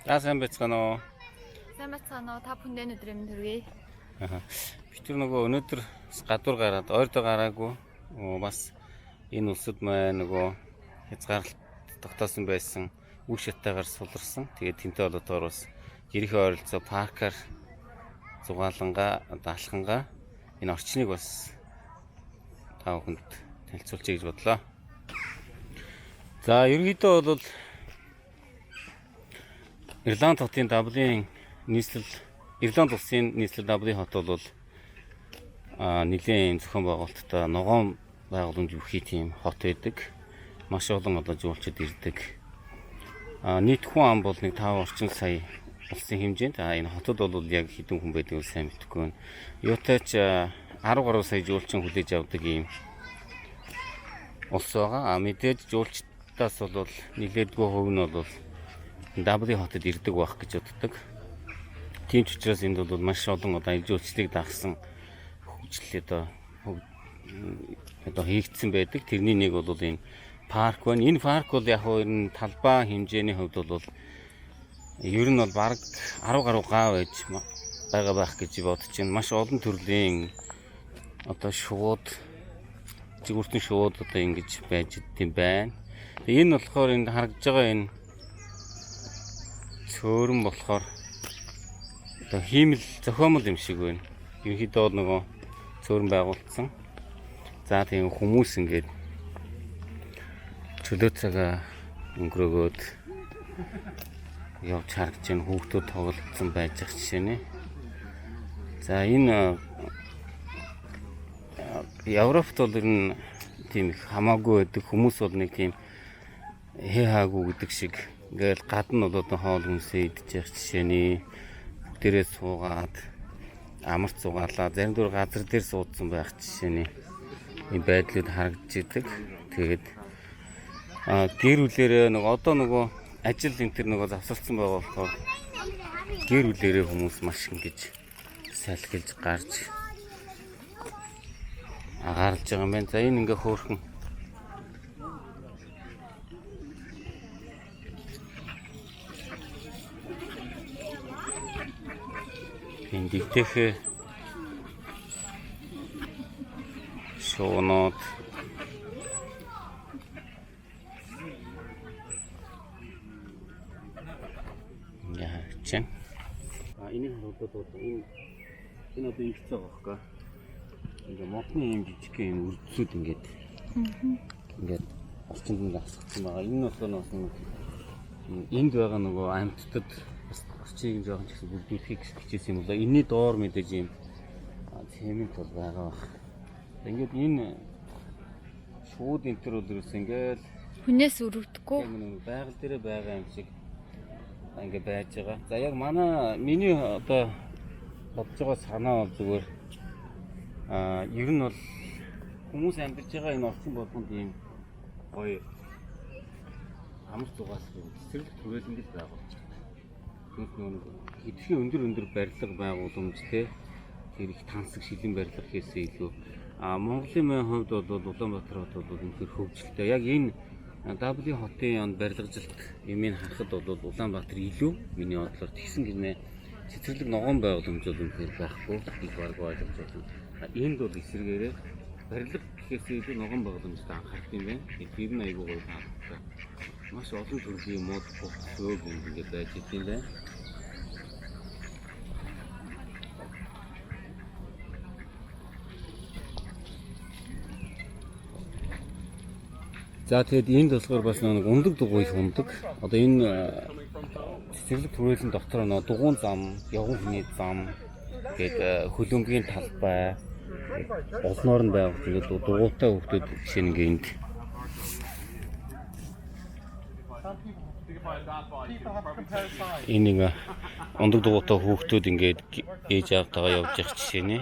За, сайн байцгаана уу? Сайн байцгаана уу? Та бүхэндээ өнөөдрийн мэнд хүргэе. Аха. Бид тэр нөгөө өнөөдөр гадуур гараад ойрдоо гараагүй. Бас энэ улсад маа нөгөө хязгаарлалт тогтоосон байсан үе шаттайгаар суларсан. Тэгээд тэнтэй холбоотойгоор бас жирийн ойролцоо паркаар зугаалангаа одоо алхангаа энэ орчныг бас та бүхэнд танилцуулъя гэж бодлоо. За, ерөнхийдөө бол Ирланд хотын Даблин нийслэл, Ирланд улсын нийслэл Даблин хот бол нэлээн зохион байгуулалттай ногоон байгууламж бүхий тийм хот байдаг. Маш олон одоо жуулчид ирдэг. Нийт хүн ам бол нэг 5 орчим сая улсын хэмжээнд. Энэ хотод бол яг хэдэн хүн байдгийг сайн мэдэхгүй байна. Юутай ч 10 гаруй сая жуулчин хүлээж авдаг ийм улс байгаа. Мэдээж жуулчдаас бол нэлээдгүй хувь нь бол Даблин хотод ирдэг байх гэж боддог. Тийм ч учраас энд бол маш олон одоо аялал жуулчлалыг дагсан хөгжил одоо хийгдсэн байдаг. Тэрний нэг бол энэ парк байна. Энэ парк бол яг нь ер нь талбай хэмжээний хувьд бол ер нь бол бараг 10 гаруй гав байж байгаа байх гэж бодож байна. Маш олон төрлийн одоо шууд жигүүртэн шууд одоо ингэж байж идэм байна. Тэгээ энэ болохоор энд харагдж байгаа энэ цөөрөн болохоор одоо хиймэл зохиомол юм шиг байна. Ерөнхийдөө бол нөгөө цөөрөн байгуулсан. За, тийм хүмүүс ингээд чөлөө цагаа өнгөрөөгөөд явж харагдж байна. Хүүхдүүд тоглолцсон байж ах жишээ нэ. За, энэ Европт бол ер нь тийм их хамаагүй байдаг. Хүмүүс бол нэг тийм хээ хаагүй гэдэг шиг ингээл гадна бол одоо хоол хүнсээ идэж явах жишээний бүгдээрээ суугаад амарч суугаалаа. Зарим дөр газар дээр суудсан байх жишээний ийм байдлууд харагдаж идэг. Тэгээд гэр бүлээрээ нөгөө одоо нөгөө ажил энэ төр нөгөө завсарсан байгаа болохоор гэр бүлээрээ хүмүүс маш ингэж салхилж гарч агаарж байгаа юм байна. За, энэ ингээ хөөрхөн энэ дэгтэхэ шуунууд ингээ харагдаж байна. Энийг харагдаад бол энэ одоо ингэж байгаа байхгүй. Ингээ модны юм жижиг юм үрдсүүд ингээд ингээд орчинд нь асгацсан байгаа. Энэ нь болохоор бас нэг энд байгаа нөгөө амьтдад бас орчийг жоохон ч гэсэн бүрдүүлэхийг хичээсэн юм болоо. Энийний доор мэдээж юм цемент бол байгаа бах. Ингээд энэ шууд энэ төр бол ерөөс ингээл Хүнээс өрөвдөхгүй. яг нэг байгаль дээрээ байгаа юм шиг ингээ байж байгаа. За, яг манай миний одоо бодож байгаа санаа бол зүгээр ер нь бол хүмүүс амьдарч байгаа энэ орчин болгонд ийм гоё амар зугаалах юм цэцэрлэг түрээлэнгээл байгуулж байгаа. Тэгмээс нөгөө нэг хэтэрхий өндөр өндөр барилга байгууламж те тэр их тансаг шилэн барилга гэхээсээ илүү Монголын мөн хувьд бол Улаанбаатар хот бол үнэхээр хөгжилтэй. Яг энэ Даблин хотын онд барилгажилт юмыг харахад бол Улаанбаатар илүү миний бодлоор тэгсэн гинэ цэцэрлэг ногоон байгууламж бол үнэхээр байхгүй гэж бараг ойлгож байна. Энд бол эсрэгээрээ барилга гэхээсээ илүү ногоон байгууламжтай анхаарах юм байна. Тэр нь айгүй гоё таалагдсан. Маш олон төрлийн мод, бут, сөөг юм ингээд байж идэм байна. За, тэгээд энд болохоор бас нэг ундаг дугуй их ундаг. Одоо энэ цэцэрлэг түрээлэн дотор нөө дугуйн зам, явган хүний зам гээд хөлбөмбөгийн талбай олноор нь байгуулж ингээд дугуйтай хүүхдүүд жишээ нь ингээд энд энэ нэг ундаг дугуйтай хүүхдүүд ингээд ээж аавтайгаа явж явах жишээ нэ.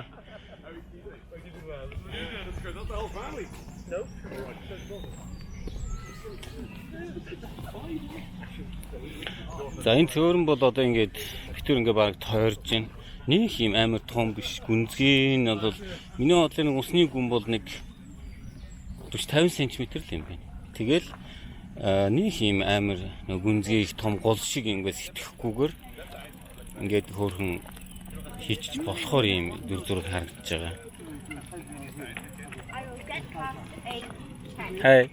За, энэ цөөрөн бол одоо ингээд битүүр ингээд бараг тойрж байна. Нэг юм амар том биш. Гүнзгий нь бол миний бодлоор нэг усны гүн бол нэг 40 50 см л юм байна. Тэгэл Нэг юм амар гүнзгий их том гол шиг ингээд сэтгэхгүйгээр ингээд хөөрхөн хийчих болохоор ийм дүр зураг харагдаж байгаа. Хай.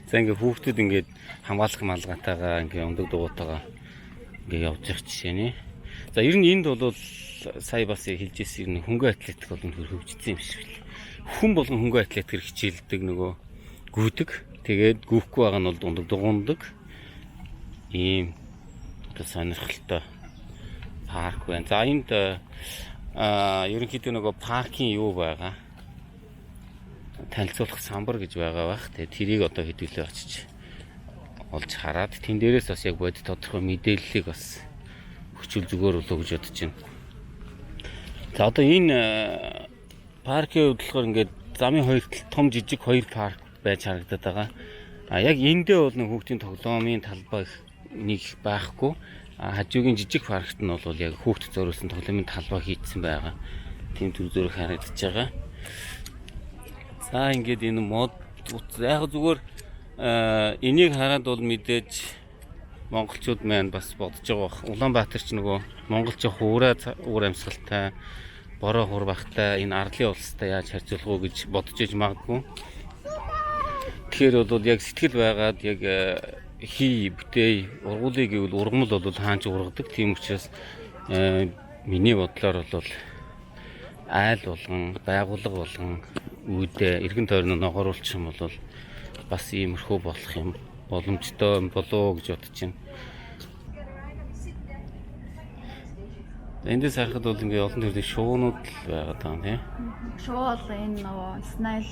За, ингээд хүүхдүүд ингээд хамгаалах малгайтайгаа, ингээд ундаг дугуйтайгаа ингээд явж явах жишээ нэ. За, ер нь энд бол сая бас хэлж ирсэн, ер нь хөнгөн атлетик бол үнэхээр хөгжсөн юм шиг л. Хүн болгон хөнгөн атлетикээр хичээлдэг, нөгөө гүйдэг. Тэгээд гүйхгүй байгаа нь бол ундаг дугуйндаг. Ийм одоо сонирхолтой парк байна. За, энд ерөнхийдөө нөгөө паркийн юу байгаа, танилцуулах самбар гэж байгаа бах. Тэгээд тэрийг одоо хэдүүлээ очиж олж хараад тэн дээрээс бас яг бодит тодорхой мэдээллийг бас өгчүүл зүгээр болоо гэж бодож байна. За, одоо энэ паркийн хувьд болохоор ингээд замын хоёр талд том жижиг хоёр парк байж харагдаад байгаа. А яг эндээ бол нэг хүүхдийн тоглоомын талбай нэг байхгүй. А хажуугийн жижиг паркт нь бол яг хүүхдэд зориулсан тоглоомын талбай хийцэн байгаа. Тийм дүр зураг харагдаж байгаа. За, ингээд энэ мод яг зүгээр энийг хараад бол мэдээж монголчууд маань бас бодож байгаа бах. Улаанбаатар ч нөгөө монголч хуурай уур амьсгалтай, бороо хур багтай энэ арлын улстай яаж харьцуулах уу гэж бодож иж магадгүй. Тэгэхээр бол яг сэтгэл байгаад яг хий, бүтээ, ургуулъя гэвэл ургамал бол хаанч ургадаг. Тийм учраас миний бодлоор бол айл болгон, байгууллага болгон үүдээ эргэн тойрноо ногооруулчих юм бол бас иймэрхүү болох юм боломжтой болоо гэж бодож байна. Эндээс харахад бол ингээ олон төрлийн шуунууд л байгаа даа, тий. Шуу бол энэ нөгөө snail,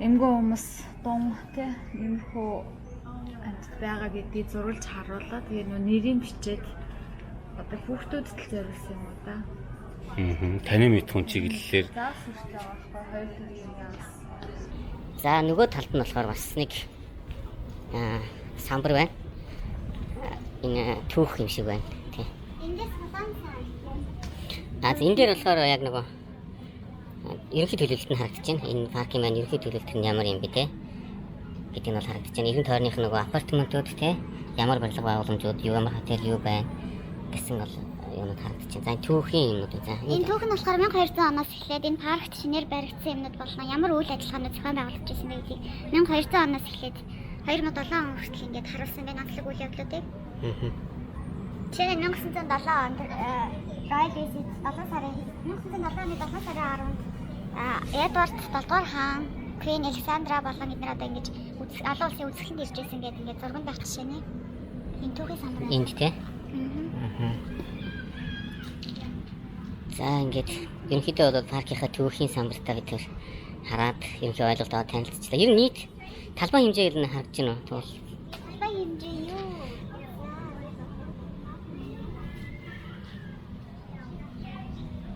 эмгэн хүмүүс, дун, тий, иймэрхүү амьтад байгаа гэдгийг зурулж харуулаа. Тэгээ нөгөө нэрийг бичээд одоо хүүхдүүдэд л зориулсан юм уу да. Аа. Таны мэдхүн чиглэлээр Заас хүртэл байгаа байхгүй, хоёр төрлийн заас. За, нөгөө талд нь болохоор бас нэг самбар байна. Энэ түүх юм шиг байна. Тий. Эндээс улаан сан. А за, энэ дээр болохоор яг нөгөө ерөнхий төлөвлөлт нь харагдаж байна. Энэ паркийн маань ерөнхий төлөвлөлт нь ямар юм бэ те гэдэг нь бол харагдаж байна. Эргэн тойрных нөгөө апартментууд те, ямар барилга байгууламжууд, юу ямар хотел юу байна гэсэн бол юунууд харагдаж байна. За, энэ түүхийн юмнууд. За, Энэ түүх нь болохоор 1200 оноос эхлээд энэ паркт шинээр баригдсан юмнууд болно. Ямар үйл ажиллагаанууд зохион байгуулагдаж байсан бэ гэдгийг 1200 оноос эхлээд 2007 он хүртэл ингээд харуулсан байна онцлог үйл явдлуудыг. Жишээ нь 1907 онд Royal Visit, 7 сарын 1907 оны 7 сарын 10-нд Эдвард 7 дугаар хаан, Queen Alexandra болон эдгээр одоо ингэж олон улсын үзэсгэлэнд ирж байсан гэдэг ингээд зурганд байх жишээ нэ. Энэ түүхийн самбар. Энд те. Мгм. За, ингээд ерөнхийдөө бол паркийнхаа түүхийн самбартаа бид тэр хараад ерөнхий ойлголт аваад танилцчихлаа. Ер нь нийт талбай хэмжээ ер нь харагдаж байна уу? Тэгвэл Талбай хэмжээ юу?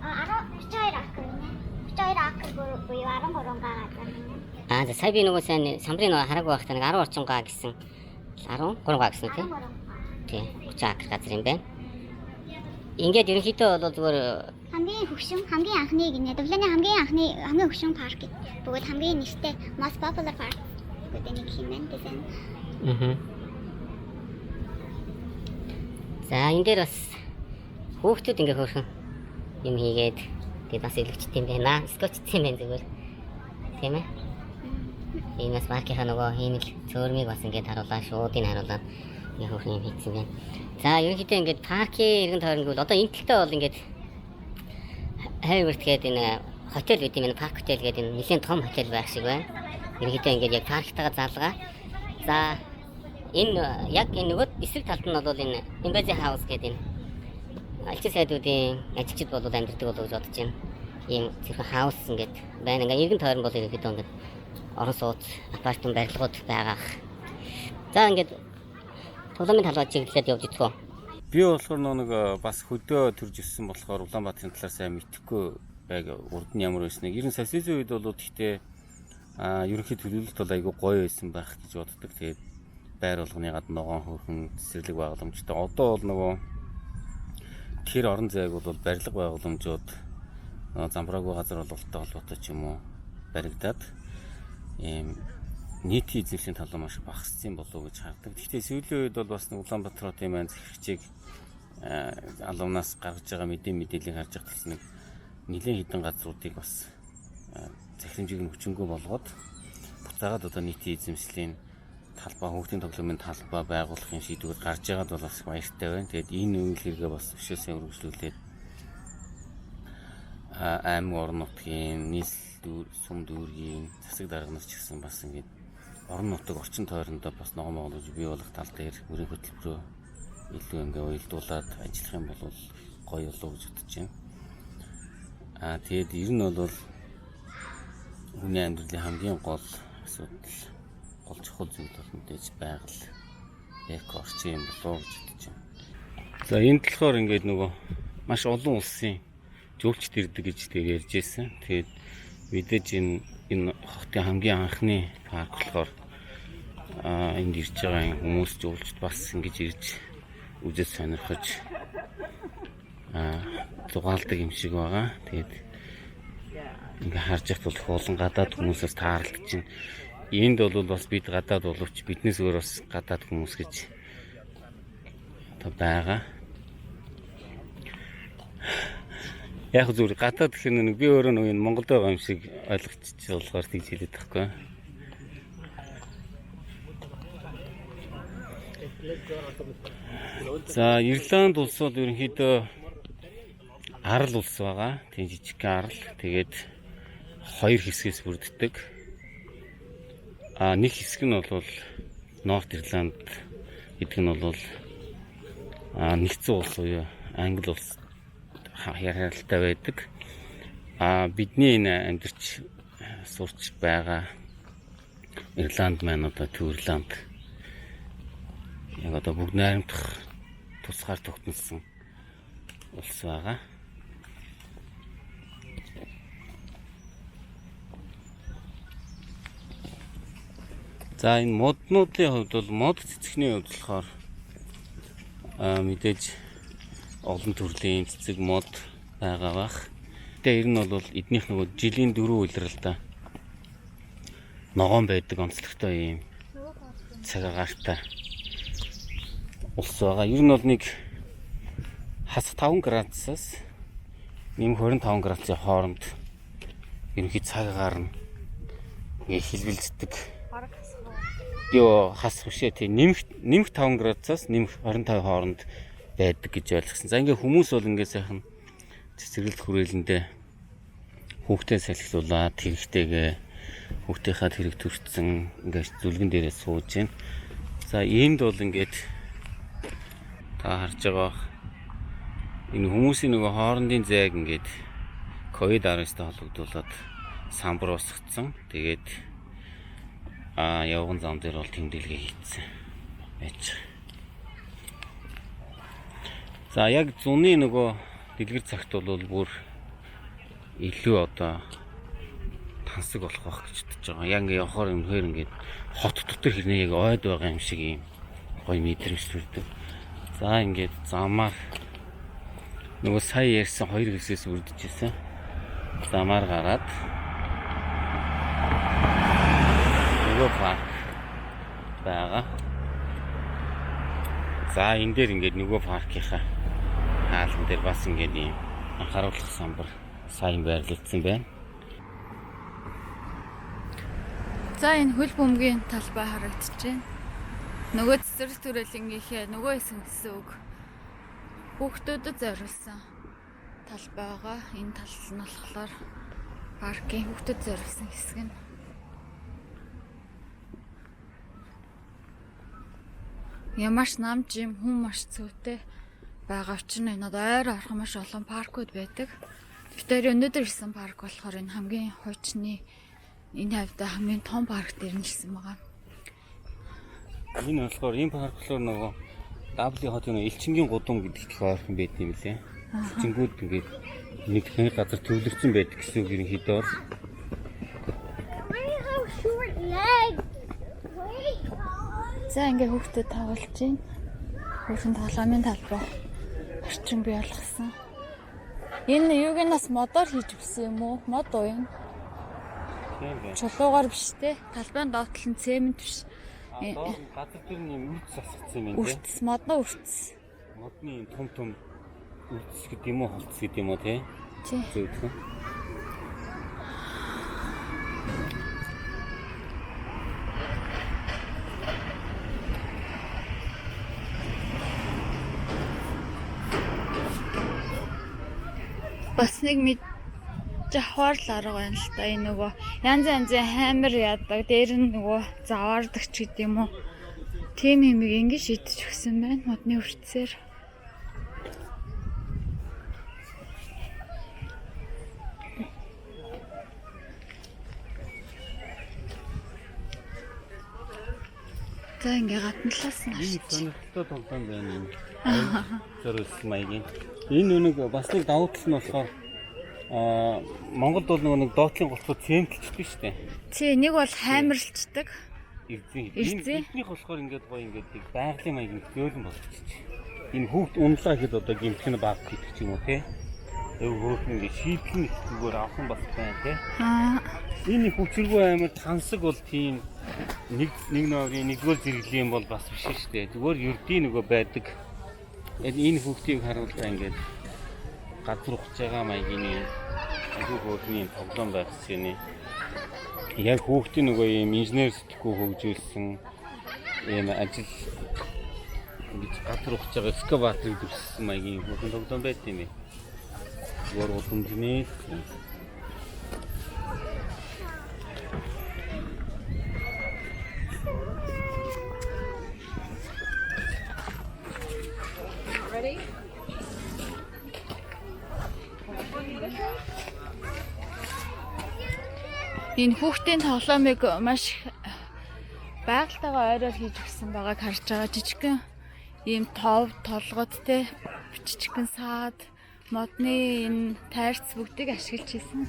А 10 32 акр гинэ. 32 акр буюу 13 га газар гинэ. Аа, за, сая би нөгөө сайн самбарын нөгөө хараагүй байхдаа нэг 10 орчим га гэсэн, 13 га гэсэн, тийм. 13. Тий, 30 акр газар юм байна. Ингээд ерөнхийдөө бол зүгээр Хамгийн хөгшин, хамгийн анхны гинэ. Дублины хамгийн анхны, хамгийн хөгшин парк бөгөөд хамгийн нэртэй most popular park гэдэг нэг юм байна гэсэн. Аа. За, энэ дээр бас хүүхдүүд ингээ хөөрхөн юм хийгээд тэгээд бас илгэжтэй юм байна. Скотчтой юм байна зүгээр. Тийм ээ. Энэ бас паркийнхаа нөгөө хиймэл цөөрмийг бас ингээд харуулаа, шуудыг харуулаад ингээ хөөрхөн юм хийцэн байна. За, ерөнхийдөө ингээд паркийн эргэн тойрон гэвэл одоо энэ талтай бол ингээд Хайверт гэдэг энэ хотел байт юм байна. Парк хотел гэдэг энэ нэлээд том хотел байх шиг байна. Ерөнхийдөө ингээд яг парктайгаа залгаа. За, энэ яг энэ нөгөө эсрэг талд нь бол энэ Embassy House гэдэг энэ элчин сайдуудын ажилчид бол амьдардаг болов гэж бодож байна. Ийм зөвхөн house ингээд байна. Ингээд эргэн тойрон бол ерөнхийдөө ингээд орон сууц, апартмент барилгууд байгаа. За, ингээд тоглоомын талбай чиглэлээд явж идэх үү? Би болохоор нэг бас хөдөө төрж өссөн болохоор Улаанбаатарын талаар сайн мэдэхгүй байг, урд нь ямар байсныг. Ер нь социализмын үед бол гэхдээ ерөнхий төлөвлөлт бол айгүй гоё байсан байх гэж боддог. Тэгээд байр болгоны гадна ногоон хөөрхөн цэцэрлэг байгууламжтай. Одоо бол нөгөө тэр орон зайг бол барилга байгууламжууд, замбраагүй газар болголттой холбоотой ч юм уу баригдаад ийм нийтийн эзэмшлийн талаа маш багассан болов уу гэж хардаг. Гэхдээ сүүлийн үед бол бас нэг Улаанбаатар хотын маань захирагчийг алуунаас гаргаж байгаа мэдээллийг харж байхад бас нэг нэлээд хэдэн газруудыг бас захирамжийг нь хүчингүй болгоод буцаагаад одоо нийтийн эзэмшлийн талбай, хүүхдийн тоглоомын талбай байгуулахын шийдвэр гарч байгаад бол бас баяртай байна. Тэгээд энэ үйл хэрэгээ бас өшөөсөө өргөжлүүлээд аймаг орон нутгийн нийслэл сум дүүргийн засаг дарга нар ч гэсэн бас ингээд орон нутаг орчин тойрондоо бас ногоон байгуулж бий болох тал дээр бүрийн хөтөлбөрөө илүү ингээ уялдуулад ажиллах юм бол гоё болов гэж бодож байна. Тэгээд ер нь бол хүний амьдралын хамгийн гол асуудал, гол чухал зүйл бол мэдээж байгаль, эко орчин юм болов гэж бодож байна. За энд болохоор ингээд нөгөө маш олон улсын жуулчд ирдэг гэж тэр ярьж байсан. Тэгээд мэдээж энэ хотын хамгийн анхны парк болохоор энд ирж байгаа юм хүмүүс жуулчд бас ингэж ирж үзэж сонирхож зугаалдаг юм шиг байгаа. Тэгээд ингээ харж явах бол их олон гадаад хүмүүсээс тааралдаж байна. Энд бол бас бид гадаад боловч биднээс өөр бас гадаад хүмүүс гэж одоо байгаа. Яг зүгээр гадаад гэх нэг би өөрөө нэг энэ Монголд байгаа юм шиг ойлгочих болохоор тэгж хэлээд байхгүй. За Ирланд улс бол ерөнхийдөө арал улс байгаа. Тийм жижигхэн арал. Тэгээд хоёр хэсгээс бүрддэг. Нэг хэсэг нь бол Норт Ирланд гэдэг нь бол нэгдсэн улс буюу Англи улс харилцаатай байдаг. Бидний энэ амьдарч сурч байгаа Ирланд маань одоо Төв Ирланд яг одоо бүгд найрамдах тусгаар тогтносон улс байгаа. За энэ моднуудын хувьд бол мод цэцэгний хувьд болохоор мэдээж олон төрлийн цэцэг мод байгаа бах. Тэгээ ер нь бол эднийх нөгөө жилийн 4 улиралда ногоон байдаг онцлогтой ийм цаг агаартай улс байгаа. Ер нь бол нэг хас 5 градусаас нэмэх 25 градусын хооронд ерөнхий цаг агаар нь ингээ хэлбэлздэг. Йоо хас хөшөө тий нэмэх 5 градусаас нэмэх 25 хооронд байдаг гэж ойлгосон. За ингээ хүмүүс бол ингээ сайхан цэцэрлэг хүрээлэндээ хүүхдээ салхилуулаад тэрэгтэйгээ хүүхдийнхаа тэрэг төрсөн ингээ зүлгэн дээрээ сууж байна. За иймд бол ингээд та харж байгаа энэ хүмүүсийн нөгөө хоорондын зайг ингээд COVID-19-тэй холбогдуулаад самбар усгдсан. Тэгээд явган зам дээр бол тэмдэглэгээ хийцэн байж. За яг зуны нөгөө дэлгэр цагт бол бүр илүү одоо тансаг болох байх гэж бодож байгаа. Яг ингээ явахаар үнэхээр ингээд хот дотор хэрнээ яг ойд байгаа юм шиг ийм гоё мэдрэмж төрдөг. За ингээд замаар нөгөө сая ярьсан хоёр хэсгээс үрдэж исэн. Замаар гараад нөгөө парк байгаа. За энэ дээр ингээд нөгөө паркийнхаа хаалган дээр бас ингээд ийм анхааруулах самбар сайн байрлагдсан байна. За энэ хөл бөмбөгийн талбай харагдаж байна. Нөгөө цэцэрлэг төрөлнгийнхээ нөгөө хэсэг гэсэн үг. Хүүхдүүдэд зориулсан талбай байгаа. Энэ тал нь болохоор паркийн хүүхдэд зориулсан хэсэг нь. Ямарч нам жим хүн маш цөөтэй байгаа учраас энэ ойр орхон маш олон паркууд байдаг. Тэгэхээр өнөөдөр ирсэн парк болохоор энэ хамгийн хуучны энэ хавьда хамгийн том парк дээр нь ирсэн байгаа. Энэ болохоор энэ парк болохоор нөгөө Даблин хотын Элчингийн гудам гэдэг их ойрхон байд юм лээ. Элчингүүд ингээд нэг нэг газар төвлөрсөн байдаг гэсэн үг ерөнхийдөө бол. За ингээ хүүхдэд тоглож байна. Хүүхэн тоглоомын талбай орчин бий болгосон. Энэ юуг нь бас модоор хийж өгсөн юм уу? Мод уу энэ? Тийм байна. Чулуугаар биш те. Талбайн доод тал нь цемент биш. А доор нь газар дээр нь юм үрц асгацсан юм байна те. Үртс, модно үртс. Модны юм том том үрц гэдэг юм уу, холц гэдэг юм уу те. Тий. Зөвдөх. Бас нэг мэд жавхаар л арга байна л та, энэ нөгөө янз янзын хаймар яадаг, дээр нь нөгөө заваардаг ч гэдэг юм уу. Тийм юмыг ингэж шийдэж өгсөн байна модны үртсээр. За, ингээ гадна талаас нь Энэ харчих. сонирхолтой тоглоом байна юм. Зориулсан маягийн. Энэ нэг бас нэг давуу тал нь болохоор Монголд бол нөгөө нэг доотлын голцоо цементэлчдэг шүү дээ. Тий, нэг бол хаймарлцдаг. Эрзэн. Эрзэн. Энэ эднийх болохоор ингээд гоё ингээд нэг байгалийн маягийн зөөлөн болгочих. Энэ хүүхд унлаа гэхэд одоо гэмтэх нь баг гэдэг ч юм уу те. Өв хөөх ингээд шийдэл нь их зүгээр авах нь бас байна те. Энэ их хүчиргүй амар тансаг бол тийм нэг нэг ноорын нэгдүгээр зэрэглэлийн бол бас биш шүү дээ. Зүгээр ердийн нөгөө байдаг. Энэ хүүхдийг харуултаа ингээд газар ухаж байгаа маягийн айгүй хөөрхний юм тоглоом байх юм. Яг хүүхдийн нөгөө юм инженер сэтгхүү хөгжүүлсэн ийм ажил ингэж газар ухаж байгаа экскаваторыг дүрссэн маягийн хөөрхөн тоглоом байт юм. Зүгээр удамжны. Энэ хүүхдийн тоглоомыг маш их байгальтайгаа ойроор хийж өгсөн байгааг харж байгаа. Жижигхэн ийм тов толгод те, жижигхэн саад, модны энэ тайрц бүгдийг ашиглаж хийсэн.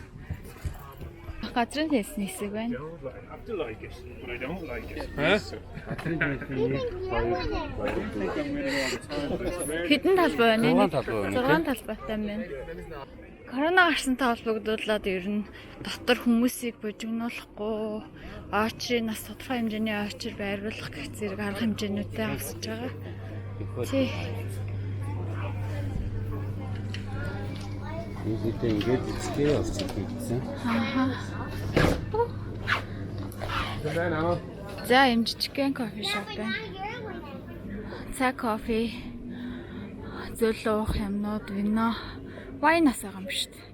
Газрын хэлсэн хэсэг байна. I have to like it, but I don't like it. Huh? Хэдэн талбай байна? Зургаан талбай байна, 6 талбайтай юм байна. Корона гарсантай холбогдуулаад ер нь дотор хүмүүсийг бужигнуулахгүй, очрын нас тодорхой хэмжээний очир байруулах гэх зэрэг арга хэмжээнүүдтэй авсаж байгаа. Тий. Ийдээ ингээд эцгээ орчих хийгдсэн. За, юм жижигхэн coffee shop байна. Цай, кофе, зөөл уух юмнууд, вино, wine бас байгаа юм шүү дээ.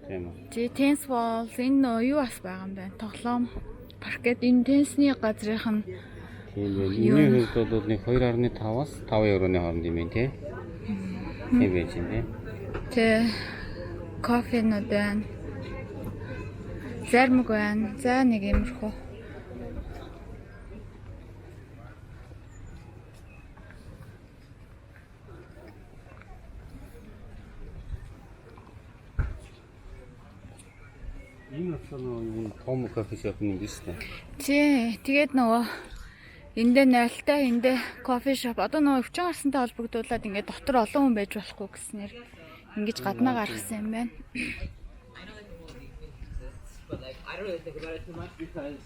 Тийм үү. Тий, tennis ball, энэ нөө юу бас байгаа юм байна. Тоглоом паркет, энэ теннисний газрынх нь Тийм байх. Юу? Миний хувьд бол нэг 2.5-аас 5 евроны хооронд юм байна тий. Тийм байж байна тий. Тий, кофенууд байна. Зармаг байна. За, нэг иймэрхүү. Энэ болохоор нөгөө юм том coffee shop юм биш үү? Тий, тэгээд нөгөө эндээ нойлтой, эндээ coffee shop. Одоо нөгөө өвчин гарсантай холбогдуулаад ингээд дотор олон хүн байж болохгүй гэснээр ингэж гаднаа гаргасан юм байна. But like I don't really think about it too much because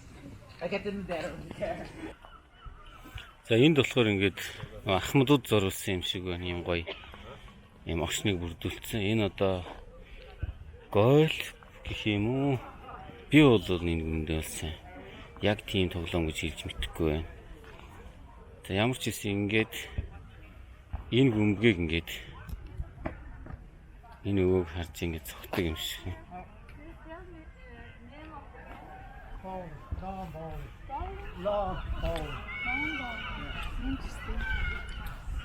like at the end of the day I don't really care. За, энд болохоор ингээд нөгөө ахмадууд зориулсан юм шиг байна. Юм гоё. Юм орчныг бүрдүүлсэн. Энэ одоо гольф гэх юм уу? Би бол энэ үгэндээ болсон. Яг тийм тоглоом гэж хэлж мэдэхгүй байна. За, ямар ч гэсэн ингээд энэ гүмбэгийг ингээд энэ өвөөг харж ингээд цогтөг юм шиг. Lawn bowling. Lawn bowling.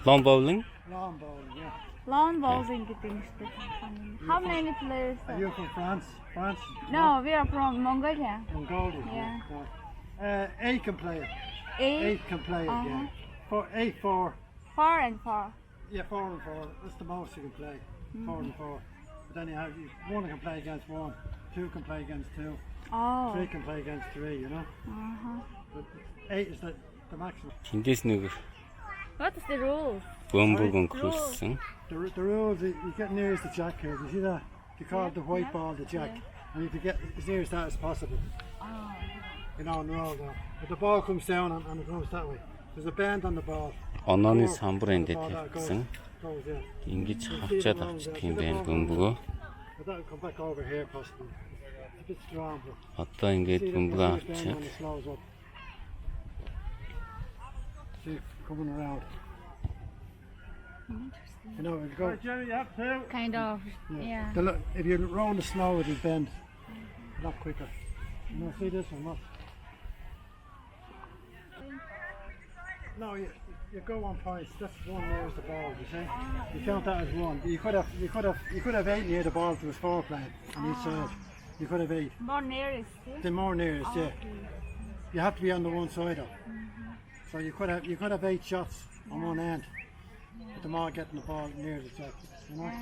Lawn bowling? Lawn bowling, yeah. Lawn bowling гэдэг нэртэй тоглоом юм. How many players? Are you from France? France? No, we are from Mongolia. Mongolia. Yeah. Eight can play it. Eight, Eight can play it, yeah. Four, eight, four. Four and four. Yeah, four and four. That's the most you can play. Four and four. But then you have one can play against one, two can play against two, Oh. three can play against three. But eight is the maximum. Тэндээс нэг What is the rules? бөмбөг өнгөрүүлсэн. The rules, you get nearest the jack here. You see that? You call it the white ball the jack. And you have to get as near as that as possible. And roll down. But the ball comes down and it goes that way. There's a bend on the ball. Онооны Curve самбар on энд the ball that goes, тавьсан. goes in. Ингэж хавчаад авчдаг юм байна бөмбөгөө. But that'll come back over here possibly. It's a bit strong, but Одоо ингээд see the, бөмбөгөө see the bend авчаад when it slows up. See it coming around. It goes. Right, Jenny, you have two. Kind of. Yeah. If you roll it slow, it'll bend a lot quicker. See this one, look. No, you go on points. That's one nearest the ball. You see, you count that as one. You could have eight near the ball if there was four playing on each side. You could have eight. More nearest. The more nearest, yeah. You have to be on the one side of. So you could have eight shots on one end, but the more getting the ball near the jack, you know.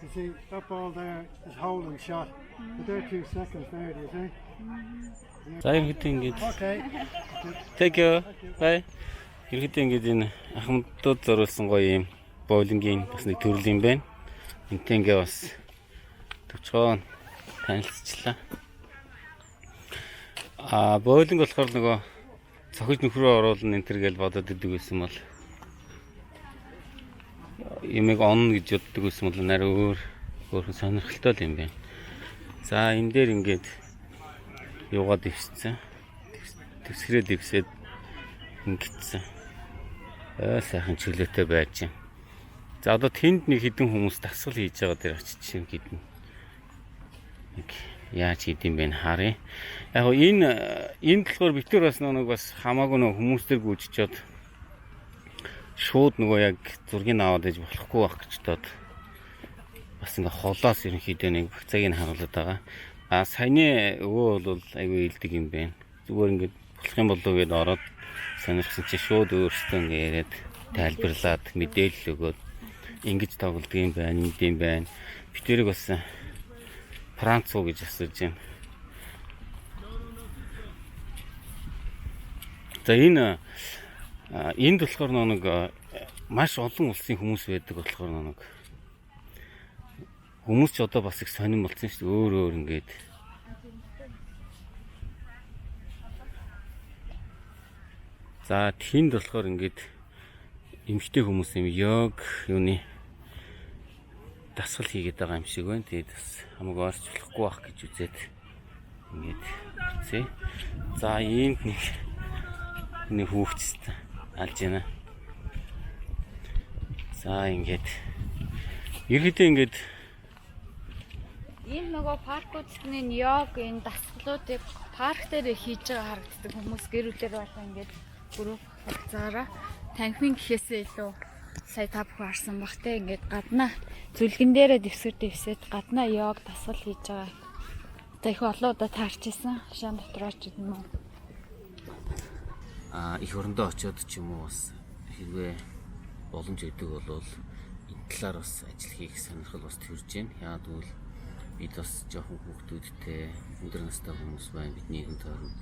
You see that ball there is holding shot, but they're 2 seconds there. Do you see? За ерөнхийдөө ингээд Okay. Thank you. Bye. Ерөнхийдөө ингээд энэ ахмадууд зориулсан гоё юм боулингийн бас нэг төрөл юм байна. Энтэй ингээ бас товчгоо танилцчлаа. А боулинг болохоор нөгөө цохиж нөхрөө оруулна энэ төр гэж бодоод идэг байсан бол ямиг онно гэж боддог байсан бол нарай өөр өөрхөн сонирхолтой л юм байна. За энэ дээр ингээд юугаа дэвссэн. Дэвсгэрээ дэвсээд ингэсэн. Ой сайхан чөлөөтэй байж юм. За одоо тэнд нэг хэдэн хүмүүс дасгал хийж байгаа дээр очиж юм гэдэн. Нэг яаж хийдэм бэ харъя. Яг гоо энэ энд болохоор бид нар бас нэг бас хамаагүй нэг хүмүүс төр гүйжчихэд шууд нөгөө яг зургийг аваад иж болохгүй байх гэж бодоод бас ингээ холоос ерөнхийдөө нэг багцааг нь харуулдаг байгаа. А саяны өвөө бол айгүй илдэг юм байна. Зүгээр ингээд болох юм болов уу гэдээ ороод сонирхсан чи шууд өөртөө ингээ яриад тайлбарлаад мэдээлэл өгөөд ингэж тоглодог юм байна, энд юм байна. Бид тэрийг бас Франц уу гэж асууж байна. За энэ энд болохоор нэг маш олон улсын хүмүүс байдаг болохоор нэг хүмүүс ч одоо бас их сонирн болсон шүү дээ. Өөр өөр ингээд. За тэнд болохоор ингээд эмэгтэй хүмүүс юм йог юуны дасгал хийгээд байгаа юм шиг байна. Тэгээд бас хамаагүй орч болохгүй байх гэж үзээд ингээд үзье. За иймд нэг хүүхчтэй алж байна. За ингээд ерөөдөө ингээд Ийм нөгөө паркуудны йог энэ дасгалуудыг парк дээр хийж байгаа харагддаг хүмүүс гэр бүлээр болон ингээд групп багцаараа танхимын гэхээсээ илүү сая та бүхэн харсан бах те ингээд гаднаа зүлгэн дээрээ дэвсгэр дэвсээд гаднаа йог дасгал хийж байгаа. За их олон удаа таарч исэн. Шан дотроо ч юм уу. А их орондоо очиод ч юм уу бас хэрвээ боломж өгдөг бол энэ талаар бас ажил хийх сонирхол бас төрж байна. Яагаад гэвэл бид бас жоохон хүүхдүүдтэй өндөр настай хүмүүс байна. Бидний эргэн тойронд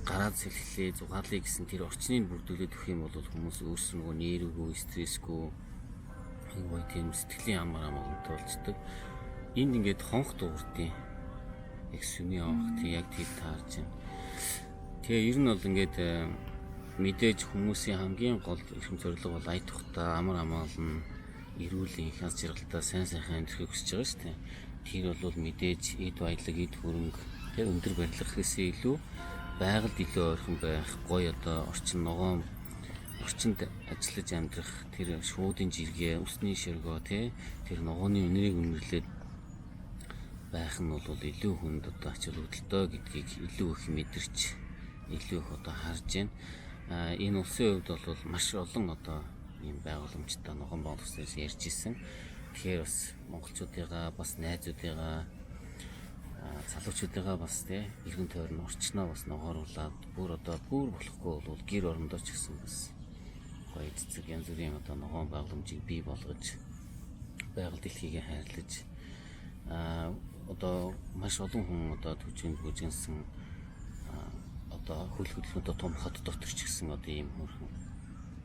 гараад сэлхлээ, зугаалъя гэсэн тэр орчныг бүрдүүлээд өгөх юм бол хүмүүс өөрсдөө нөгөө нервгүй, стрессгүй гоё тийм сэтгэлийн амар амгалантай болцдог. Энд ингээд хонх дуугардیں۔ Яг сүмийн хонх тий яг тэр таарч байна. Тэгээ ер нь бол ингээд мэдээж хүмүүсийн хамгийн гол эрхэм зорилго бол ая тухтай амар амгалан эрүүл их аз жаргалтай сайн сайхан амьдрахыг хүсэж байгаа шүү дээ. Тэр бол мэдээж эд баялаг, эд хөрөнгө тэр өндөр барилга гэхээсээ илүү байгальд илүү ойрхон байх, гоё одоо орчин ногоон орчинд ажиллаж амьдрах тэр шуудын жиргээ, усны шөргөө тий тэр ногооны үнэрийг үнэрлээд байх нь бол илүү хүнд одоо ач холбогдолтой гэдгийг илүү их мэдэрч илүү их одоо харж байна. А энэ улсын хувьд бол маш олон одоо ийм байгууламжтай ногоон байгууллагаас ярьж исэн. Тэгэхээр бас монголчуудыгаа бас найзуудыгаа залуучуудыгаа бас тий эргэн тойрон орчноо бас ногооруулаад бүр одоо бүр болохгүй бол гэр орондоо ч гэсэн бас гоё цэцэг янз бүрийн одоо ногоон байгууламжийг бий болгож байгаль дэлхийг хайрлаж одоо маш олон хүн одоо түжинд бүжигнсэн одоо хөл хөдөлгөөнтэй том хот дотор ч гэсэн одоо ийм хөөрхөн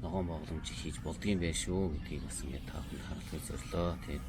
ногоон байгууламжийг хийж болдгийм байх шүү гэдгийг бас ингээд та бүхэнд харуулахыг зорилоо. Тэгээд